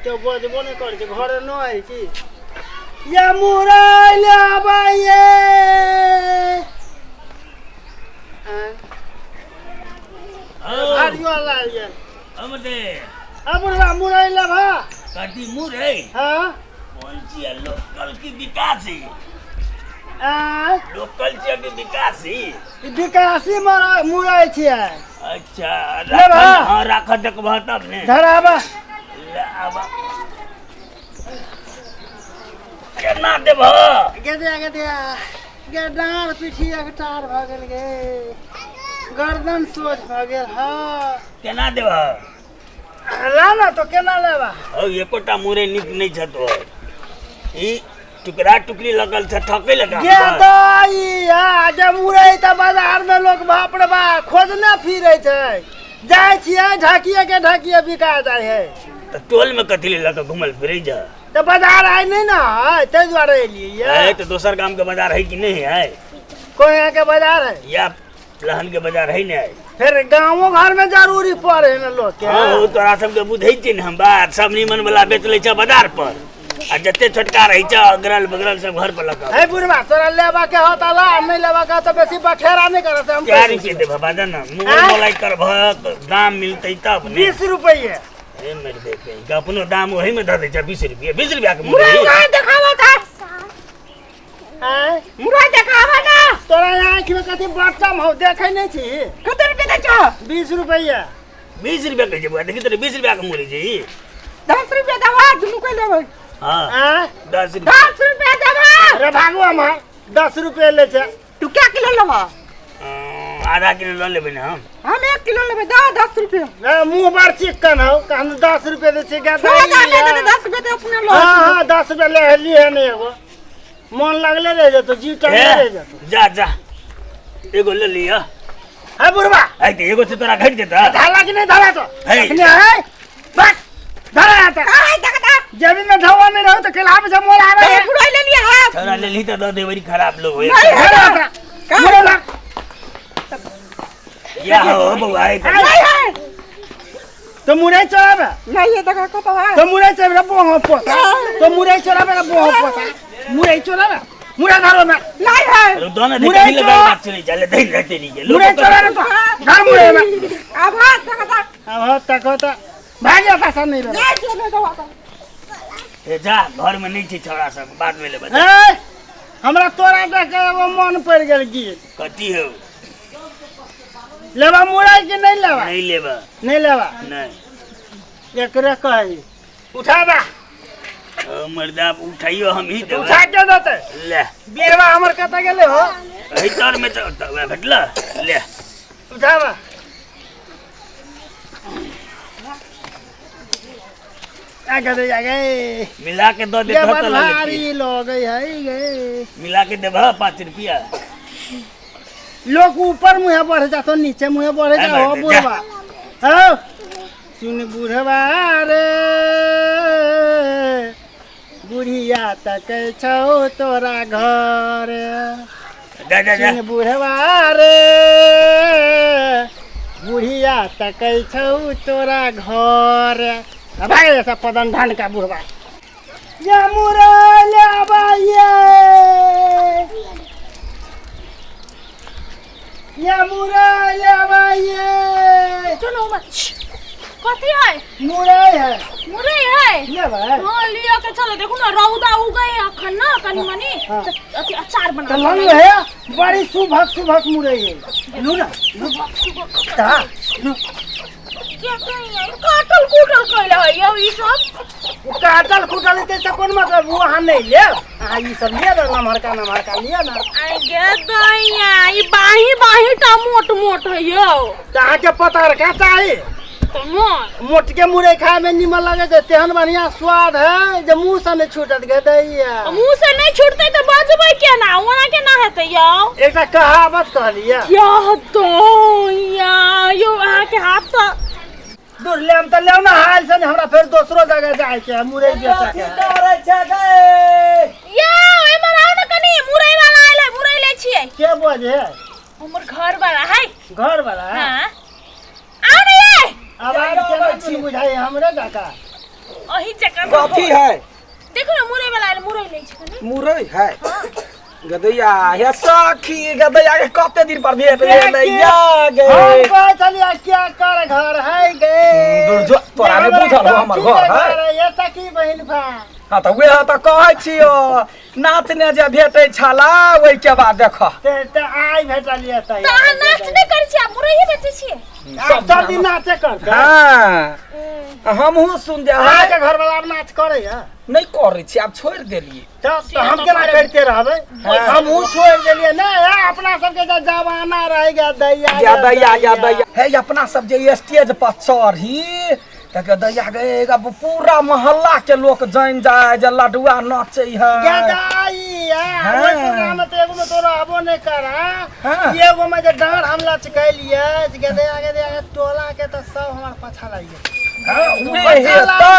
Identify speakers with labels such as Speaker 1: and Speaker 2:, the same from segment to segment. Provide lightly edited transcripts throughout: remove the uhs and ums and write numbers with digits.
Speaker 1: केओ बजबो नहि करै छै घरे नहि है की या मुरई लेबै ये। हरियो लाल गेल।
Speaker 2: अमदे
Speaker 1: आ बुढ़वा मुरई लेबह?
Speaker 2: कथी मुरई?
Speaker 1: हाँ।
Speaker 2: कोन छियै, लोकल की विकासी?
Speaker 1: आँय?
Speaker 2: लोकल छियै कि विकासी?
Speaker 1: ई विकासी मुरई छियै।
Speaker 2: अच्छा।
Speaker 1: लेबह?
Speaker 2: राखल, हाँ, राखल देखबह तब ने।
Speaker 1: धराबह।
Speaker 2: ले आबह। केना देबह?
Speaker 1: गेदिया गेदिया गे, डाँड़ पीठी एकटार भऽ गेल गे, गर्दन सोझ भऽ गेल। हँ,
Speaker 2: केना देबह?
Speaker 1: ला ना तो, केना लेबह?
Speaker 2: हौ, एकोटा मुरई नीक नहि छ तोहर। ई टुकड़ा टुकड़ी लगल छ, ठकै लगा।
Speaker 1: गे दैया, जे मुरई तऽ बाजार में लोक बाप रे बा खोजने फिरै छै, जाइ छियै ढकिए के ढकिए बिका जाइ है।
Speaker 2: तऽ टोल में कथी लऽ कऽ घुमल फिरै जा?
Speaker 1: तऽ बाजार आइ नहि ने है, ताहि दुआरे एलियै
Speaker 2: है
Speaker 1: ये।
Speaker 2: तऽ दोसर गाम के बाजार है कि नहि है?
Speaker 1: कोन के बाजार है?
Speaker 2: या लहन के बाजार है ने?
Speaker 1: फिर गाँवो घर में जरूरी पड़े है ने लोक के।
Speaker 2: हाँ, ओ तोरा सबके बुझै छियै ने हम बात। सब नीमन वाला बेच लै छ बाजार पर आ जते छोटका रहै छ अगरल बगरल सब घर पर लऽ कऽ।
Speaker 1: हे बुढ़वा, तोरा लेबा के हो तऽ ला, नहि लेबा के हो तऽ बेसी बखेरा नहि कर से हम।
Speaker 2: क्या रुपये देबह बाजा ने मोल?
Speaker 1: आँय?
Speaker 2: मोलाई करबह तऽ दाम मिलतै तब ने।
Speaker 1: 20 रुपये।
Speaker 2: ए मर दे के अपनो दाम ओही में दऽ दै छ। 20 रुपये, 20 रुपया के
Speaker 3: मुरई
Speaker 2: मुरई।
Speaker 3: नहीं देखावा था।
Speaker 1: आँय?
Speaker 3: मुरई देखावा ना।
Speaker 1: तोरा आँखि में कथी बटम हौ, देखै नहि छी?
Speaker 3: कते रुपये दै छौ?
Speaker 1: 20 रुपये।
Speaker 2: 20 रुपया कहै छै बौआ, देखी तोरे, 20 रुपया के मुरई छै ई।
Speaker 3: 10 रुपये देबा, दुनू के लेबै।
Speaker 2: हाँ।
Speaker 1: आँय?
Speaker 2: 10 रुपया।
Speaker 3: 10 रुपये देबा।
Speaker 1: अरे भागू, हमर 10 रुपये लै छै।
Speaker 3: तू क्या किलो लेबा?
Speaker 2: आधा किलो लऽ लेबै ने हम।
Speaker 3: हम 1 किलो लेबै, दऽ 10 रुपये।
Speaker 1: ए, मुँह बड़ चिक्कन हौ, हम 10 रुपये दै छियै।
Speaker 3: छोड़ दे, ले दे 10 रुपये दे अपने लो।
Speaker 1: हाँ हाँ, 10 रुपये ले लिए ने, एगो मन लगले रह जेतो, जीव टंगले रह जेतो।
Speaker 2: जा जा, एगो ले लिअ।
Speaker 1: है बुढ़वा।
Speaker 2: है तऽ एगो से तोरा घटि जेतऽ?
Speaker 1: धाला कि नहीं धाला तो?
Speaker 2: है।
Speaker 1: अखने है बस धाला आता।
Speaker 3: आय देख दा।
Speaker 1: जेबी में धवा नहीं रहो तो खिलाफ से मोल आवे है।
Speaker 3: मुरई ले लिया है।
Speaker 2: छोरा ले ली तऽ दऽ दे, बड़ी खराब लोग होय।
Speaker 3: नहीं है।
Speaker 1: धाला आता मुरे ला।
Speaker 2: या हो बौआ, है तऽ।
Speaker 3: नहीं है।
Speaker 1: तो मुरे चढ़ावे।
Speaker 3: नहीं है, देखा कत है।
Speaker 1: तो मुरे चढ़ावे बोहो पोता, तो मुरे चढ़ावे बोहो पोता, मुरे चढ़ावे, मुरे धरो ना।
Speaker 3: नहीं है।
Speaker 2: अरे दोनों देख
Speaker 1: मुरई
Speaker 2: कहीं लगा
Speaker 1: चोर।
Speaker 2: बात चली चले दही रहते नहीं के लोग।
Speaker 1: मुरे चढ़ावे तो घर मुरे में।
Speaker 3: अब हाथ देख दा।
Speaker 1: अब हो तक हो तो भाग जाता सब नहीं रहे।
Speaker 3: नहीं चले दवा तो।
Speaker 2: ए जा, घर में नहीं छै छौड़ा सब, बाद में लेबै।
Speaker 1: ए, हमरा तोरा देख के एगो मन पड़ि गेल गीत।
Speaker 2: कथी हौ?
Speaker 1: लेबा मुरई कि नहीं लेबा?
Speaker 2: नहीं लेबा।
Speaker 1: नहीं लेबा?
Speaker 2: नहीं।
Speaker 1: एकरे कही उठाबा।
Speaker 2: ओ मर्दा, उठाइयो हम ही देबै।
Speaker 1: उठा के देते।
Speaker 2: ले।
Speaker 1: बिरवा हमर कतऽ गेलै हो?
Speaker 2: एहि तर में तऽ वएह भेटल, ले।
Speaker 1: उठाबा। आगे दे आगे।
Speaker 2: मिला के दऽ
Speaker 1: गे
Speaker 2: देबह
Speaker 1: बड़
Speaker 2: तऽ लऽ
Speaker 1: भारी
Speaker 2: लेतियै।
Speaker 1: लगै है गे।
Speaker 2: मिला के देबह 5 रुपया?
Speaker 1: लोग ऊपर मुँहे बढ़ जातो, नीचे मुँहे बढ़े
Speaker 2: है
Speaker 1: जा हो।
Speaker 2: मर्दे,
Speaker 1: बुढ़वा हो, सुन बुढ़वा रे, बुढ़िया तकै छौ तोरा घर।
Speaker 2: जा जा जा।
Speaker 1: सुन बुढ़वा रे, बुढ़िया तकै छौ तोरा घर। आ भाग जा सब पदन ढंड का बुढ़वा। ये मुरई लेबै ये, ये मुरई लेबै ये।
Speaker 4: सुनो मत। कथी है?
Speaker 1: मुरई है।
Speaker 4: मुरई है?
Speaker 1: लेबै?
Speaker 4: हाँ, लिअ के चलो। देखू ना, रौदा उगै है अखन ना कनी मनी।
Speaker 1: हाँ।
Speaker 4: तऽ अथी अचार बना।
Speaker 1: तऽ लंग है, बड़ी सुभक सुभक मुरई है, लू ना, लू ता लू।
Speaker 4: के कहीं काटल कुटल कैले है यौ ई सब।
Speaker 1: उ काटल कुटल हेतै तऽ कोन मतलब? ओ अहाँ नहि लेब, अहाँ ई सब लिअ ने, नमहरका नमहरका लिअ ने।
Speaker 4: आइ गे दैया, ई बाही बाही टा मोट मोट है यौ।
Speaker 1: तऽ अहाँके पतरका चाही?
Speaker 4: तऽ मोट।
Speaker 1: मोटके मुरई खायमे निमन लगै छै, तेहन बढ़िआँ स्वाद है जे मुँह से नहि छूटत गे दैया।
Speaker 4: मुँह से नहि छूटतै तऽ बजबै केना, ओना केना हेतै यौ?
Speaker 1: एकटा कहावत कहलियै।
Speaker 4: यह दैया यौ, अहाँके हाथ तऽ
Speaker 1: दूर लेम तऽ लेब ने, हाल से ने, हमरा फेर दोसरो जगह जाइ के है मुरई बेचऽ के है।
Speaker 4: यौ, एम्हर आउ ने कनी, मुरई वाला आयल है, मुरई लै छियै।
Speaker 1: के बजे?
Speaker 4: हमर घर वाला है।
Speaker 1: घर वाला है?
Speaker 4: हाँ, आउ ने ये।
Speaker 1: आवाज केना सुन बुझाइ हमरे काका?
Speaker 4: अही जकाँ
Speaker 5: कथी है?
Speaker 4: देखो ना मुरई वाला आयल, मुरई लै छै कनी।
Speaker 5: मुरई है गदैया हे सखी गदैया के कते दिन पर भेट भेलै या गे।
Speaker 1: हम कहै छलियै क्या कर घर है गे?
Speaker 5: दूर जो, तोरा नहि बुझल हो हमर घर है।
Speaker 1: ये सखी बहिन भा।
Speaker 5: हाँ तऽ वएह तऽ कहै छियौ, नाचने जे भेटै छला ओहिके बाद देख।
Speaker 1: ते आइ भेटलियै तऽ
Speaker 4: तऽ अहाँ नाच नहि करै छियै, मुरई बेचै छियै?
Speaker 1: आब सब दिन नाचे करतै।
Speaker 5: हाँ हमहूँ सुन दे
Speaker 1: अहाँके घर वाला आब नाच करैया?
Speaker 5: नहि करै छी, आब छोड़ि देलियै।
Speaker 1: तब तऽ हम केना करिते रहबै? हमहूँ छोड़ि देलियै। नहि अपना सबके जे जमाना रहि गेल दैया
Speaker 5: या दैया या दैया हे, अपना सब जे स्टेज पर चढ़ी तऽ दैया गे पूरा मोहल्ला के लोक जानि जाय जे लडुआ नाचै है।
Speaker 1: गदाइया ओहि प्रोग्राम में तऽ एगो में तो रहबो नहि करा।
Speaker 5: हाँ।
Speaker 1: एगो में जे डाँड़ हम लचकेलियै जे गदैया गदैया टोला के तऽ सब हमर पाछा लागि गेल।
Speaker 5: हाँ, उहे हे तऽ।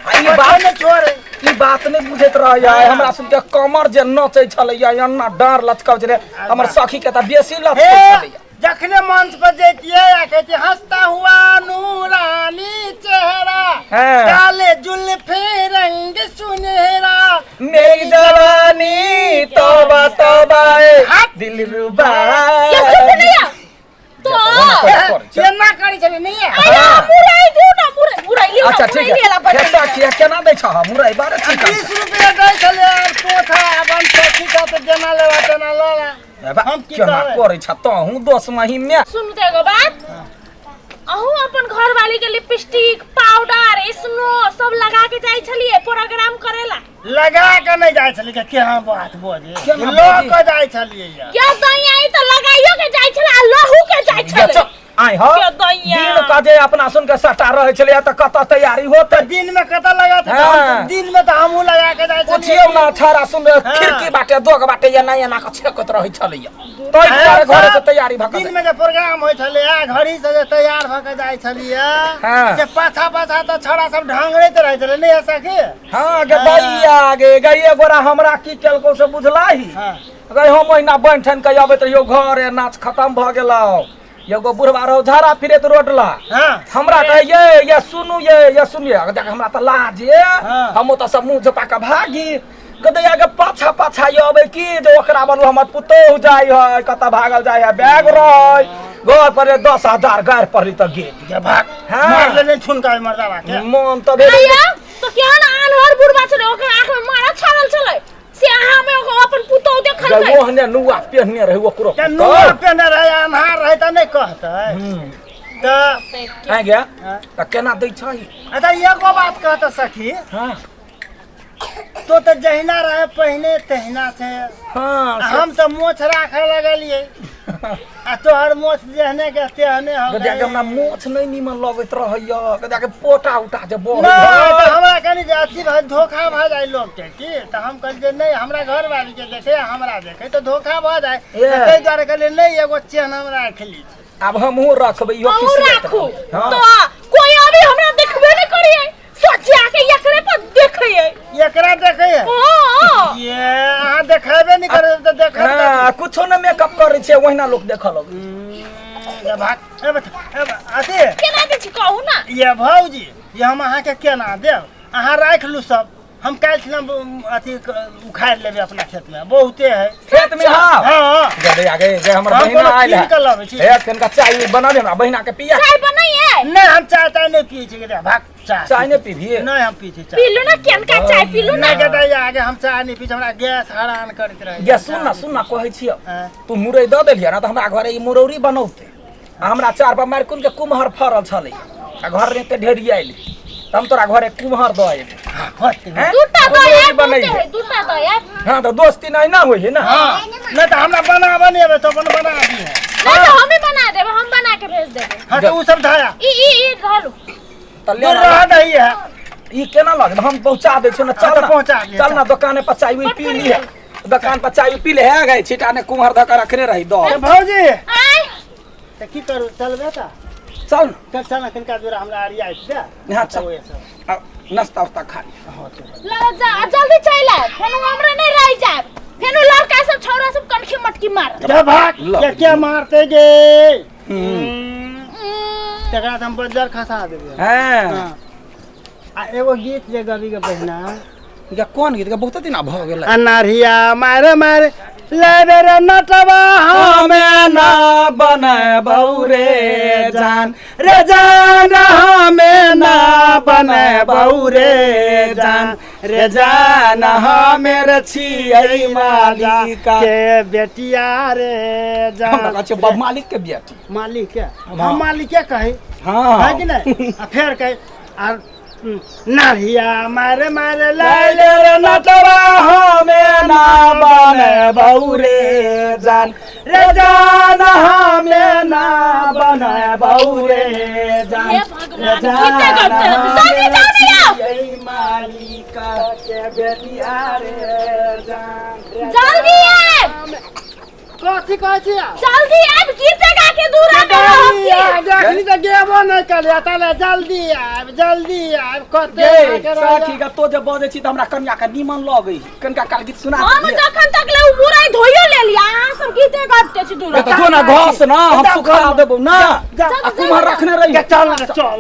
Speaker 5: आ ई बात
Speaker 1: नहि छोड़े,
Speaker 5: ई बात नहि बुझैत रहैया। हमरा सुनके कमर जे नचै छलैया एना डाँड़ लचकब छलै, हमर सखी के तऽ बेसी लचकै छलैया।
Speaker 1: जखने मंच पर जैतियै आ कहतियै हंसता हुआ नूरानी चेहरा, काले जुल्फे रंग सुनहरा,
Speaker 5: मेरी जवानी तौबा तौबा दिल रुबा।
Speaker 4: ये चुप नहीं आ तो
Speaker 1: एना करै छलै नहि?
Speaker 4: मुरई दियौ ना, मुरई मुरई लियौ ना।
Speaker 5: अच्छा ठीक
Speaker 4: मुरई लेला
Speaker 5: है।
Speaker 4: बड़
Speaker 5: सखी केना दै छह मुरई? बारे ठीक है।
Speaker 1: 20 रुपया दै छलै। आब तो था अपन सखी का तऽ जेना लेबा तेना लऽ ला। हम की
Speaker 5: केना
Speaker 1: कहबै?
Speaker 5: करै छ तहूँ दोस महीम में?
Speaker 4: सुनू तऽ एगो बात, अहूँ अपन घर वाली के लिपस्टिक पाउडर स्नो सब लगा के जाइ छलियै प्रोग्राम करेला?
Speaker 1: लगा के नहि जाइ छलियै के केना बात बजे
Speaker 5: केना
Speaker 1: लऽ
Speaker 5: बजे?
Speaker 1: के जाइ छलियै या।
Speaker 4: या दैया ई तऽ लगाइयो के जाइ छलै आ लहू के जाइ छलै।
Speaker 5: आइ हो
Speaker 4: के दैया।
Speaker 5: दिन का जे अपना सुन के सटा रहै छलै तऽ कतऽ तैयारी होतै?
Speaker 1: दिन में कतऽ लगा?
Speaker 5: हाँ।
Speaker 1: दिन में तऽ हमहूँ लगा के जाइ छलियै।
Speaker 5: पुछियौ ना छाड़ा सुन, खिड़की बाटे दोग बाटे एना एना के छेकैत रहै छलैया, तै दुआरे घरे से तैयारी भऽ के
Speaker 1: दिन में जे प्रोग्राम होइ छलै आ घड़ी से जे तैयार भऽ के जाइ छलियै
Speaker 5: हाँ।
Speaker 1: से पाछा पाछा तऽ छौड़ा सब ढांगरैत रहै छलै नहि सखी?
Speaker 5: हाँ गे दैया गे गई एगोरा हमरा की केलकौ से बुझलाही?
Speaker 1: हाँ।
Speaker 5: गई हम ओहिना बनि ठनि के अबैत रहियौ घरे, नाच खत्म भऽ गेलौ, एगो बुढ़बा रहौ झाड़ा फिरैत रोड ला।
Speaker 1: हाँ।
Speaker 5: हमरा कहे ये ये सुनू ये ये सुनिए, देख हमरा तऽ लाज ये।
Speaker 1: हाँ।
Speaker 5: हम ओतऽ से मुँह झपा के भागी गदैया के पाछा पाछा ये अबै की जे ओकरा बनू हमर पुतोहु जाइ है, कतऽ भागल जाइ है, बैग रहै घर पर 10,000 गारि पड़ली तऽ गेल।
Speaker 1: जे भाग।
Speaker 5: हाँ।
Speaker 1: मारले नहि छुनका मर्दाबा के?
Speaker 5: मन तऽ भेल।
Speaker 4: भैया तो केहन आन्हर बुढ़बा छलै, ओकर आँख में मारा छाड़ल छलै से अहाँ में ओकर अपन पुतोहु देखलकै?
Speaker 5: ओहने नुआ पेहने रहै ओकरो।
Speaker 1: तऽ नुआ पेहने रहै अन्हार रहै तऽ नहि कहतै तऽ।
Speaker 5: आइ गया
Speaker 1: हाँ।
Speaker 5: तऽ केना दै छै?
Speaker 1: अच्छा एगो बात कहतऽ सखी?
Speaker 5: हाँ।
Speaker 1: तो तऽ जहिना रहे पहिने तहिना छै।
Speaker 5: हाँ।
Speaker 1: आ हम तऽ मोछ राखऽ लगलियै आ तोहर मोछ जेहने के तेहने हो
Speaker 5: गदैया के
Speaker 1: गए।
Speaker 5: हमरा मोछ नहि नीमन लगैत रहैया गदैया के, पोटा उटा जे बहै
Speaker 1: नहि तऽ
Speaker 5: है।
Speaker 1: हमरा कनि जे अथी भऽ धोखा भऽ जाइ लोकके की तऽ हम कहलियै जे नहि हमरा घरवाली के देखे आ हमरा देखे तऽ धोखा भऽ जाइ।
Speaker 5: ये।
Speaker 1: तऽ ताहि दुआरे कहलियै नहि एगो चेन हम राखि ली।
Speaker 5: आब हमहूँ रखबै इहो।
Speaker 4: अहूँ
Speaker 5: खिसियत
Speaker 4: राखू।
Speaker 5: रहै। हाँ।
Speaker 4: तो कोई अभी हमरा देखबे नहीं करिए, सोचिया के एकरे पर देखिए।
Speaker 1: एकरा देखे?
Speaker 4: हाँ।
Speaker 1: ये अहाँ देखेबे नहि करबै तऽ देखब।
Speaker 5: हाँ, कुछो ने मेकअप करै छै, ओहिना लोक देखऽ लगै।
Speaker 1: ये भाग ए बता, ए अथी
Speaker 4: केना दै छी कहू ना?
Speaker 1: ये भौजी ये हम अहाँके केना देब? अहाँ राखि लू सब, हम काल्हि खिना अथी उखाड़ि लेबै अपना खेतमे बहुते है।
Speaker 5: खेत में? हाँ।
Speaker 1: हाँ।
Speaker 5: गदैया गे जे हमर
Speaker 1: हम
Speaker 5: बहिना
Speaker 1: कोनो
Speaker 5: आयल
Speaker 1: कीन
Speaker 5: है
Speaker 1: के लबै छी।
Speaker 5: हे कनिका चाय बना दे हमरा बहिना के पिया।
Speaker 4: चाय बनैए?
Speaker 1: नहि हम चाय ताय नहि पियै छी गे, भाग चाय।
Speaker 5: चाय नहि पीबही?
Speaker 1: नहि हम पी छी चाय।
Speaker 4: पीलू ना, केनका चाय पीलू ना।
Speaker 1: नहि गदैया आगे हम चाय नहि पी छी, हमरा गैस हरान करैत रहै।
Speaker 5: गे सुन ना, सुन ना, कहै छियौ।
Speaker 1: हाँ।
Speaker 5: तू मुरई दऽ देलियै ना तऽ हमरा घरे ई मुरौरी बनौतै आ हमरा चार पर मारि के कुम्हर फड़ल छलै आ घर रे एते ढेरी आयल तऽ हम तोरा घरे कुम्हर दऽ अयबै।
Speaker 1: होत।
Speaker 5: हैं?
Speaker 4: दूटा दऽ
Speaker 5: मुरौरी
Speaker 4: आयब बहुते
Speaker 5: बनैबै।
Speaker 4: है, दूटा दऽ आयब।
Speaker 5: हाँ तऽ दोस्ती नहीं ना होइ है ना?
Speaker 1: हाँ नहि तऽ हमरा बनाबऽ नहि अबै तऽ अपन बना दिहे।
Speaker 4: नहीं तो हम ही बना देबै, हम बना के भेज देबै।
Speaker 1: हाँ तऽ ओ सब धाया।
Speaker 4: ई ई ई धरू।
Speaker 5: तऽ ले
Speaker 1: दूर
Speaker 5: ना।
Speaker 1: रह दही है।
Speaker 5: ई केना लगत? हम पहुंचा दै छियौ ना, चल
Speaker 1: हाँ, तऽ
Speaker 5: ना।
Speaker 1: पहुंचा दिहे।
Speaker 5: चल ना दुकाने पर चाय उई पी लिहे, दुकान पर चाय उई पी ले है गए छिटा ने कुम्हर धऽ के रखने रही दऽ।
Speaker 1: ए भौजी।
Speaker 4: आय।
Speaker 1: तऽ की करू, चलबे तऽ?
Speaker 5: चल ना।
Speaker 1: चल चल ना, कनिका दूर हमरा अरिया दे।
Speaker 5: हाँ, चल।
Speaker 1: ओहे सब।
Speaker 5: आ, नाश्ता उस्ता खा लिहे।
Speaker 1: हाँ चल।
Speaker 4: ल जा, जल्दी चलि आयब, फेनु हमरा नहीं रहि जायब, फेनु लड़का सब छौड़ा सब कनखी मटकी मारत।
Speaker 1: जा भाग।
Speaker 5: ल।
Speaker 1: के के मारते गे?
Speaker 5: हम्म।
Speaker 1: तकरा तऽ हम बज्जर खसा देबै।
Speaker 5: हाँ।
Speaker 1: हाँ। आ एगो गीत जे गबी के बहिना।
Speaker 5: गे कोन गीत? गे बहुत दिन भऽ गेलै।
Speaker 1: अनरिया मारे मारे लेबे रे नटवा
Speaker 5: हमे ना बनेबौ रे जान, रे जान हमे ना बनेबौ रे जान, रे जान हमे रे छियै मालिक
Speaker 1: के बेटिया रे जान।
Speaker 5: हमरा कहै छै बाप मालिक के बेटी।
Speaker 1: मालिक के?
Speaker 5: हाँ।
Speaker 1: हम मालिक के कही।
Speaker 5: हाँ।
Speaker 1: है कि नहीं? आ फेर कही आ नारिया मारे मारे
Speaker 5: ले ले रे नटवा हमे ना बनेबौ रे जान, रे जान हमे ना बनेबौ रे जान,
Speaker 4: हे भगवान,
Speaker 5: रे जान
Speaker 4: गीते गाते हैं।
Speaker 5: हमे
Speaker 4: जल्दी जाओ ना यार।
Speaker 5: छियै मालिक के बेटिया रे जान।
Speaker 4: जल्दी आब।
Speaker 1: कथी कहै छी?
Speaker 4: जल्दी आब, गीते गा के दूरा में रहब छी।
Speaker 1: देखनी तऽ गेबो नहि करिया ताले जल्दी आब, जल्दी आब कते
Speaker 5: गे सखी गे, तो जे बजै छी तऽ हमरा कनिया के नीमन लगै कनिका काल गीत सुना
Speaker 4: हम
Speaker 5: दियै।
Speaker 4: जखन तक ले उ मुरई धोइयो लेलियै, अहाँ सब गीते गाबिते छी दूरा।
Speaker 5: तऽ जो ना घस ना, हम सुखा देबौ ना।
Speaker 1: जा,
Speaker 5: आ कुम्हर रखने रही।
Speaker 1: चल चल।